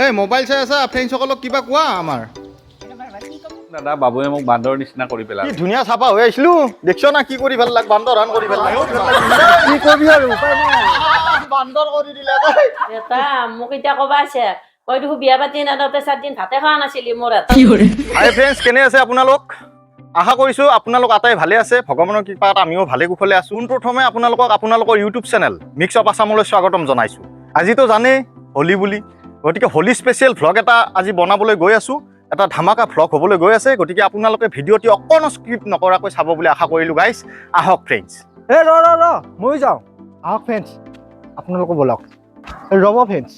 এই মোবাইল চাই আছা, ফ্ৰেণ্ডসকলক কিবা কোৱা আমাৰ। দাদা, বাবুৱে মোক বান্দৰ নিচিনা কৰি কি পেলালে। ধুনীয়া চাফা হৈ আহিছিলো, দেখছ না কি কৰি ভাল লাগ, বান্দৰ হান কৰি পেলাক। কি কৰিবি আৰু, উপায় নাই। বান্দৰ কৰি দিলে। এটা মোক এতিয়া কবা আছে, মই দেখোন বিয়া পাতি নাদাওঁতে 4 দিন ভাতে খোৱা নাছিলি মোৰ এটা। হাই ফ্ৰেণ্ডছ, কেনে আছে আপোনালোক? আশা কৰিছোঁ আপোনালোক আটাই ভালে আছে। ভগৱানৰ কৃপাত আমিও ভালে কুশলে আছোঁ। পোনপ্ৰথমে আপোনালোকক আপোনালোকৰ ইউটিউব চেনেল মিক্স অফ আছামলৈ স্বাগতম জনাইছোঁ। আজিতো জানেই হোলী বুলি, গতিকে হোলী স্পেচিয়েল ভ্লগ এটা আজি বনাবলৈ গৈ আছোঁ। এটা ধামাকা ভ্লগ হ'বলৈ গৈ আছে, গতিকে আপোনালোকে ভিডিঅ'টি অকণো স্কিপ নকৰাকৈ চাব বুলি আশা কৰিলোঁ। গাইছ, আহক ফ্ৰেণ্ডছ। এ ৰ ৰ ৰ, ময়ো যাওঁ। আহক ফ্ৰেণ্ডছ, আপোনালোকো ব'লক। এই ৰ'ব ফ্ৰেণ্ডছ,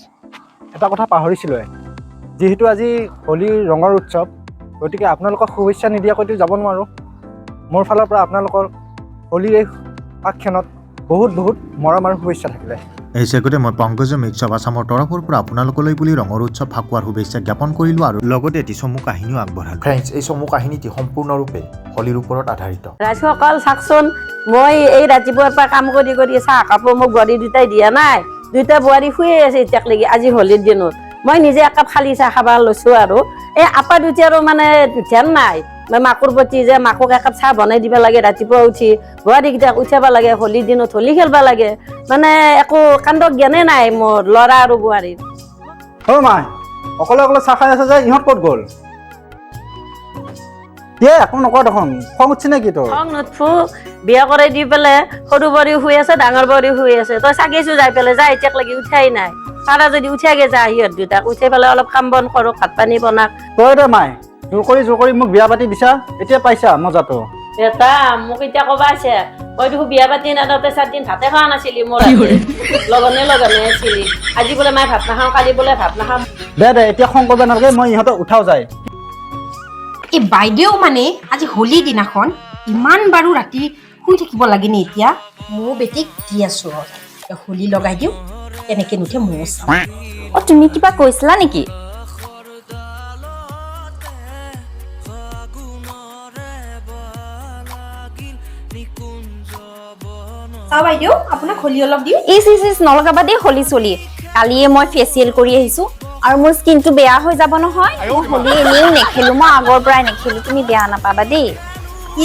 এটা কথা পাহৰিছিলোঁৱে। যিহেতু আজি হোলীৰ ৰঙৰ উৎসৱ, গতিকে আপোনালোকক শুভেচ্ছা নিদিয়াকৈতো যাব নোৱাৰোঁ। মোৰ ফালৰ পৰা আপোনালোকৰ হোলীৰ এই প্ৰাকক্ষণত বহুত বহুত মৰম আৰু শুভেচ্ছা থাকিলে। এই চেগতে মই পংকজ মিক্স অফ আছামৰ তৰফৰ পৰা আপোনালোকলৈ বুলি ৰঙৰ উৎসৱ ফাকুৱাৰ শুভেচ্ছা জ্ঞাপন কৰিলোঁ আৰু লগতে এটি চমু কাহিনীও আগবঢ়ালোঁ। ফ্ৰেণ্ডছ, এই চমু কাহিনীটি সম্পূৰ্ণৰূপে হোলীৰ ওপৰত আধাৰিত। ৰাইজসকল, চাওকচোন, মই এই ৰাতিপুৱাৰ পৰা কাম কৰি কৰি চাহ কাপোৰ মোক বোৱাৰী দুটাই দিয়া নাই। দুইটা বোৱাৰী শুয়ে আছে এতিয়ালৈকে। আজি হোলীৰ দিনত মই নিজে একাপ খালী চাহ খাব লৈছোঁ আৰু এই আপা দুটাৰো মানে ধ্যান নাই মই মাকৰ প্ৰতি যে মাকক একাপ চাহ বনাই দিব লাগে, ৰাতিপুৱা উঠি বোৱাৰীকেইটাক উঠাব লাগে, হোলীৰ দিনত হোলী খেলব লাগে। মানে একো কাণ্ড জ্ঞানেই নাই মোৰ ল'ৰা আৰু বোৱাৰীৰ। অ' মাই, অকলে অকলে চাহ খাই আছে যে, ইহঁত ক'ত গ'ল? কিয় একো নকওঁ দেখোন, খং উঠছে নেকি তোৰ? খং নুঠো। বিয়া কৰাই দি পেলাই সৰু বোৱাৰী শুই আছে, ডাঙৰ বোৱাৰী শুই আছে। তই চাগিছো যাই পেলাই, যা, এতিয়াক লাগি উঠাই নাই। পাৰা যদি উঠাগে যা সিহঁত দুটাক, উঠাই পেলাই অলপ কাম বন কৰক, ভাত পানী বনাক। তই দে মাই, জোৰ কৰি জোৰ কৰি মোক বিয়া পাতি দিছা, এতিয়া পাইছা মজাটো। এটা মোক এতিয়া কবা আছে, মই দেখোন বিয়া পাতি নাদাওঁতে 4 দিন ভাতে খোৱা নাছিলি মোৰ হাতে। লগনে লগনে আছিলি। আজি বোলে মাই ভাত নাখাওঁ, কালি বোলে ভাত নাখাওঁ। দে দে, এতিয়া খং কৰিব নালাগে, মই ইহঁতক উঠাও যায়। এই বাইদেউ, মানে আজি হোলীৰ দিনাখন ইমান বাৰু ৰাতি শুই থাকিব লাগেনে এতিয়া? ময়ো বেটিক দি আছো ৰ, হোলী লগাই দিওঁ, কেনেকে নুঠে ময়ো চাওঁ। অ, তুমি কিবা কৈছিলা নেকি? চাওঁ বাইদেউ, আপোনাক হোলী অলপ দিওঁ। ইচ ইচ ইচ, নলগাবা দেই হোলী চলি। কালিয়ে মই ফেচিয়েল কৰি আহিছো আৰু মোৰ স্কিনটো বেয়া হৈ যাব নহয়। মই হোলী এনেও নেখেলো, মই আগৰ পৰাই নেখেলো। তুমি বেয়া নাপাবা দেই।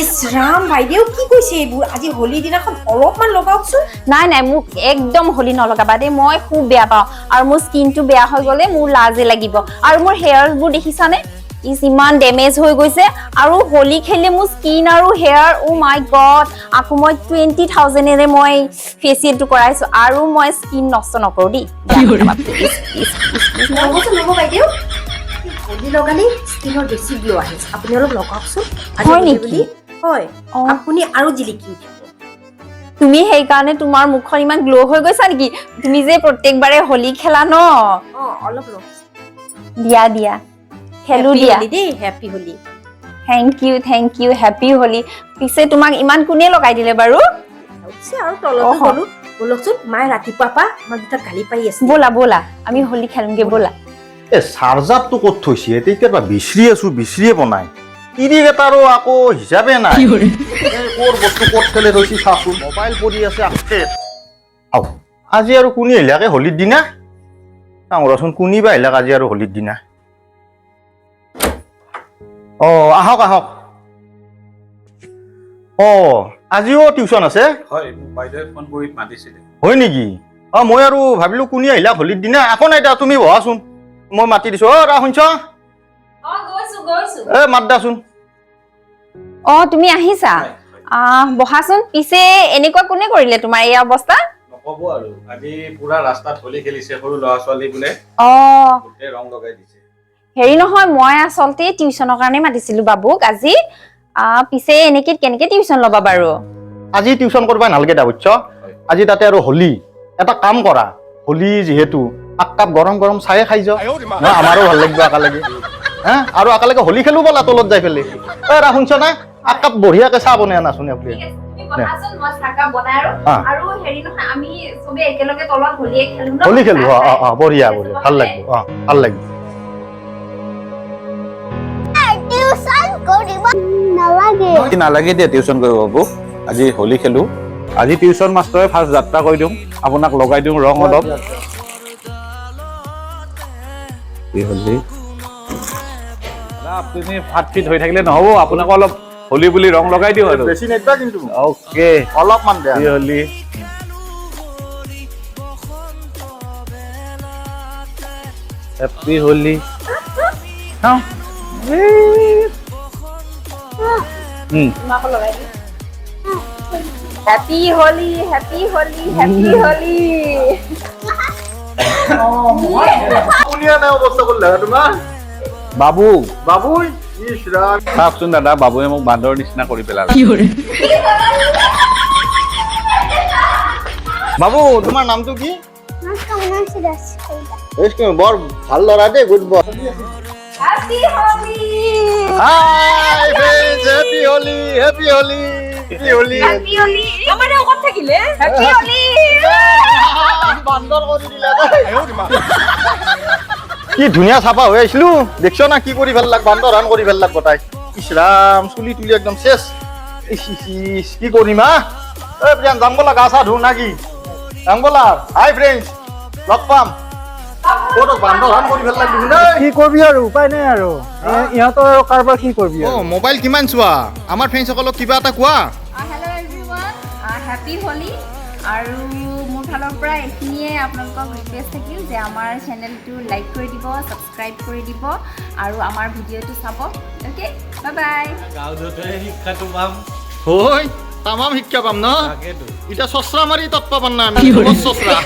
ইচ ৰাম, বাইদেউ, কি কৈছে এইবোৰ? আজি হোলীৰ দিনাখন অলপমান লগাওকচোন। নাই নাই, মোক একদম হোলী নলগাবা দেই। মই খুব বেয়া পাওঁ আৰু মোৰ স্কিনটো বেয়া হৈ গ'লে মোৰ লাজে লাগিব। আৰু মোৰ হেয়াৰবোৰ দেখিছানে? ইচ, ইমান ডেমেজ হৈ গৈছে। আৰু হোলী খেলিলে মোৰ স্কিন আৰু হেয়াৰ, অ' মাই গড। আকৌ মই 20,000-এৰে মই ফেচিয়েলটো কৰাইছো আৰু মই স্কিন নষ্ট নকৰোঁ দেই। বেয়া নাপাবা, প্লিজ প্লিজ প্লিজ। নল'বচোন, নল'ব বাইদেউ। হোলী লগালে স্কিনৰ বেছি গ্ল' আহে। আপুনি অলপ লগাওকচোন আজি হয় হোলী নেকি? বুলি। হয়। আপুনি আৰু জিলিকি উঠিব। তুমি সেইকাৰণে তোমাৰ মুখখন ইমান গ্ল' হৈ গৈছা নেকি? তুমি যে প্ৰত্যেকবাৰে হোলী খেলা ন? অঁ, অলপ লওক। দিয়া দিয়া, খেলো। Happy দিয়া। হোলী দেই, happy Holi. Thank you, thank you, happy Holi. পিছে তোমাক ইমান কোনে লগাই দিলে বাৰু? উঠিছে আৰু তলতো গ'লো। ব'লকচোন, মায়ে ৰাতিপুৱা পৰা আমাক দুটাক গালি পাৰি আছে। ব'লা ব'লা, আমি হোলী খেলোঁগে ব'লা। এই চাৰ্জাৰটো ক'ত থৈছে? তেতিয়াৰ পৰা বিচাৰি আছো, বিচাৰিয়ে পোৱা নাই। তিৰিক এটাৰো আকৌ হিচাপে নাই। এই ক'ৰ বস্তু ক'ত ফেলে থৈছি চাচোন। মোবাইল পৰি আছে আছে। আও, আজি আৰু কোনে আহিলাকে হোলীৰ দিনা? চাওঁ ৰচোন, কোনি বা আহিলাক আজি আৰু হোলীৰ দিনা। অ, আহক আহক। অ, আজিও টিউচন আছে? হয়, মোক বাইদেৱে ফোন কৰি মাতিছিলে। হয় নেকি? অ, মই আৰু ভাবিলো কোনে আহিলাক হোলীৰ দিনা। একো নাই দা, তুমি বহাচোন, মই মাতি দিছো। অ ৰা, শুনছ? অ, গৈছো গৈছো। এ মাত দাচোন। অ, তুমি আহিছা? বহাচোন। পিছে এনেকুৱা কোনে কৰিলে তোমাৰ এই অৱস্থা? নক'ব আৰু, আজি পুৰা ৰাস্তাত হোলী খেলিছে সৰু ল'ৰা ছোৱালী বোলে। গোটেই ৰং লগাই দিছে। হেৰি নহয়, মই আচলতে টিউচনৰ কাৰণে মাতিছিলো বাবুক আজি। পিছে এনেকে কেনেকে টিউচন ল'বা বাৰু? আজি টিউচন কৰিব নালাগে দা, বুজছ? আজি তাতে আৰু হোলী। এটা কাম কৰা, হোলী যিহেতু এক কাপ গৰম গৰম চাহে খাই যাওঁ ন, আমাৰো ভাল লাগিব একেলগে। হা, আৰু একেলগে হোলী খেলো ব'লা তলত যাই পেলি। এ ৰা, শুনছ না? এক কাপ বঢ়িয়াকে চাহ বনাই আনাচোন আপুনি। বহাচোন, মই চাহকাপ বনাই আৰু আৰু হেৰি নহয়, আমি চবে একেলগে তলত হোলীয়ে খেলো ন? হোলী খেলো, অ অ অ বঢ়িয়া বঢ়িয়া, ভাল লাগিব। অ, ভাল লাগিব। টিউচন কৰিব নালাগে। নালাগে দিয়া টিউচন কৰিব বাবু, আজি হোলী খেলো। আজি টিউচন মাষ্টৰে ফাৰ্ষ্ট যাত্ৰা কৰি দিওঁ, আপোনাক লগাই দিওঁ ৰং অলপ। হেপী হোলী। দাদা, আপুনি ফাট ফিট হৈ থাকিলে নহ'ব, আপোনাকো অলপ হোলী বুলি ৰং লগাই দিওঁ আৰু। বেছি নিদিবা কিন্তু। অ'কে। অলপমান দে। Happy Holi. Happy Holi. চাওঁ। Happy Holi, happy Holi, happy Holi. শুনিয়া নাই অৱস্থা কৰিলে তোমাৰ। বাবু। বাবুই, ইছ ৰাম। চাওকচোন দাদা, বাবুৱে মোক বান্দৰ নিচিনা কৰি পেলালে। বাবু, তোমাৰ নামটো কি? মই কমলা চিৰাজ। বৰ ভাল ল'ৰা দেই, good boy. Happy Holi. Hi friends, happy Holi, happy Holi, happy Holi. Happy Holi. আমাৰ ক'ত থাকিলে হেপী হোলী? বান্দৰ কৰি দিলা। কি ধুনীয়া চাফা হৈ আহিছিলো, দেখছ না কি কৰি পেলাক, বান্দৰ হান কৰি পেলাক গোটাই। ইছ ৰাম, চুলি তুলি একদম শেষ। ইছ ইছ ইছ, কি কৰিম? হা, ঐ প্ৰিয়ান, যাম ব'লা, গা চা ধু না কি? যাম ব'লা। হাই ফ্ৰেণ্ডছ, লগ পাম। ক'ত বান্দৰ হান কৰি পেলাক দেখোন ঐ। কি কৰিবি আৰু, উপায় নাই আৰু। ইহঁতৰ আৰু কাৰোবাৰ কি কৰিবি অ আৰু। মোবাইল কিমান চোৱা? আমাৰ ফ্ৰেণ্ডসকলক কিবা এটা কোৱা। Hello' everyone, happy Holi. আৰু মোৰ ফালৰ পৰা এইখিনিয়ে আপোনালোকক ৰিকুৱেষ্ট থাকিল যে আমাৰ চেনেলটো লাইক কৰি দিব, ছাবস্ক্ৰাইব কৰি দিব আৰু আমাৰ ভিডিঅ'টো চাব। Okay, bye bye. গাঁৱতে শিক্ষাটো পাম। হয়, তামাম শিক্ষা পাম ন। তাকেতো। এতিয়া চচৰা মাৰি তৎপা পাম না আমি, চচৰা।